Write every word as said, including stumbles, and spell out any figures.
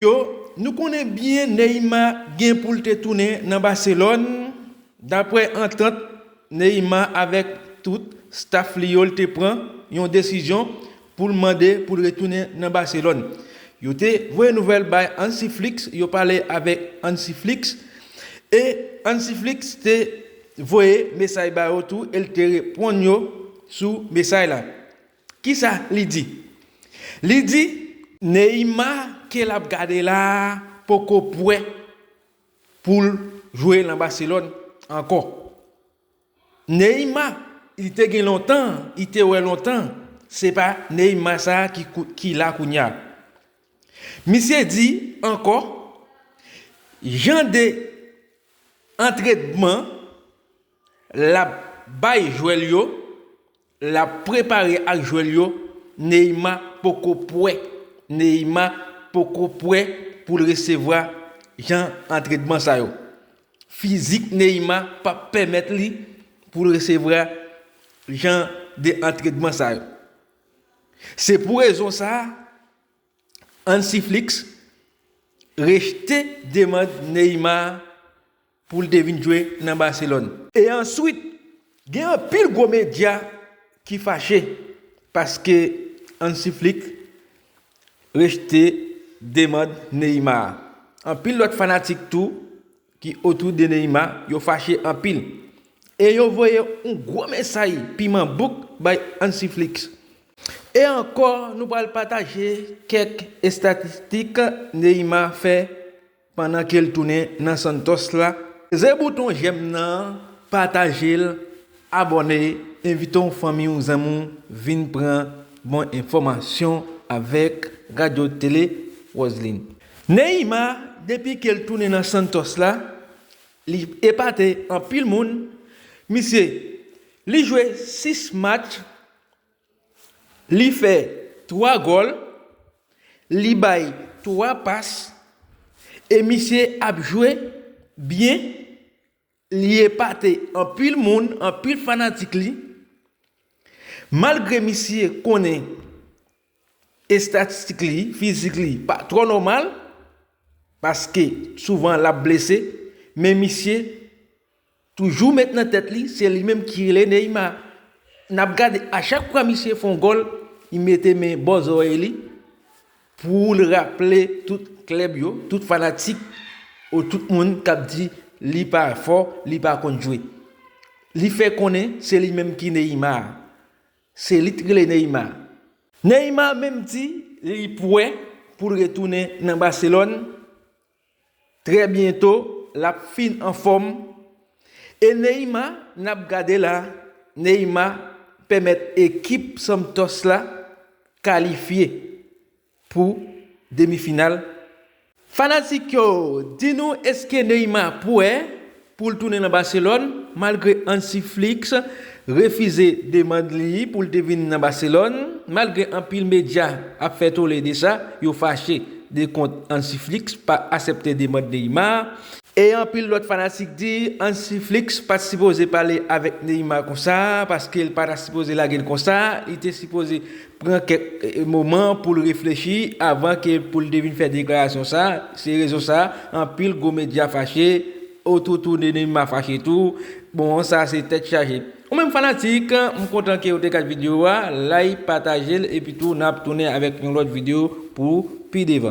Yo, nou konnen byen Neymar gen pou l te tounen nan Barcelone. Daprè antant Neymar avèk tout staff li yo, l te pran yon desizyon pou l mande pou l retounen nan Barcelone. Yo te voye nouvèl bay Hansi Flick, yo pale avèk Hansi Flick, e Hansi Flick te voye mesaj ba yo tou, e l te reponn yo sou mesaj la. Kisa li di? Li di Neymar ke l ap gade la a poko pwè pou l jwe nan Barcelone ankò. Neymar, li te gen lontan, li te wè lontan, se pa Neymar sa a ki, ki la kounye a. Misye di ankò, jan de antrenman l ap bay jwè l yo, l ap prepare ak jwè l yo, Neymar poko pwè. Neymar poko pwè pou l resevwa jan antrenman sa yo. Fizik Neymar p ap pèmèt li pou l resevwa jan de antrenman sa yo. Se pou rezon sa a, Hansi Flick rejte demann Neymar pou l te vin jwe nan Barcelone. E answit, gen anpil gwo medya ki fache paske Hansi Flick rejte demann Neymar. Anpil lòt fanatik tou ki otou de Neymar, yo fache anpil. E yo voye yon gwo mesaj piman bouk bay Hansi Flick. E ankò, nou pral pataje kèk estatistik Neymar fè pandan ke l tounen nan Santos la. Peze bouton j'aime nan, pataje l, abòne, envite yon fanmi, yon zanmi w vin pran bon enfòmasyon avèk Radyo Tele Roseline. Neymar, depi ke l tounen nan Santos la, li epate anpil moun. Misye, li jwe sis match, li fè twa gòl, li bay twa pas, e misye ap jwe byen, li epate anpil moun, anpil fanatik li. Malgre misye konnen estatistik li, fizik li pa twò nòmal, paske souvan l ap blese, men misye toujou met nan tèt li, se li menm ki rele Neymar. N ap gade, a chak fwa misye fè yon gòl, li mete men bò zòrèy li pou l raple tout klèb yo, tout fanatik, ou tout moun k ap di li pa fò, li pa konn jwe. Li fè konnen se li menm ki Neymar. Se li t rele Neymar. Neymar menm di li pwè pou l retounen nan Barcelone. Trè byento, l ap fin anfòm. E Neymar, n ap gade la, Neymar pèmèt ekip Santos la kalifye pou demi final. Fanatik yo, di nou, èske Neymar pwè pou l tounen nan Barcelone, malgre Hansi Flick refize demann li pou l te vin nan Barcelone, malgre anpil medya ap fè tole de sa, yo fache de kont Hansi Flick pa aksepte demann Neymar. E anpil lòt fanatik di Hansi Flick pa t sipoze pale avèk Neymar konsa, paske l pa ta sipoze lage l konsa, li te sipoze pran kèk, eh, moman pou l reflechi avan ke pou l te vin fè deklarasyon sa. Se rezon sa, anpil gwo medya fache, ototou de Neymar fache tou. Bon, sa se tèt chaje. Ou menm fanatik, m kontan ke w te gad videyo a, like, pataje l, epi tou n ap tounen avèk yon lòt videyo pou pi devan.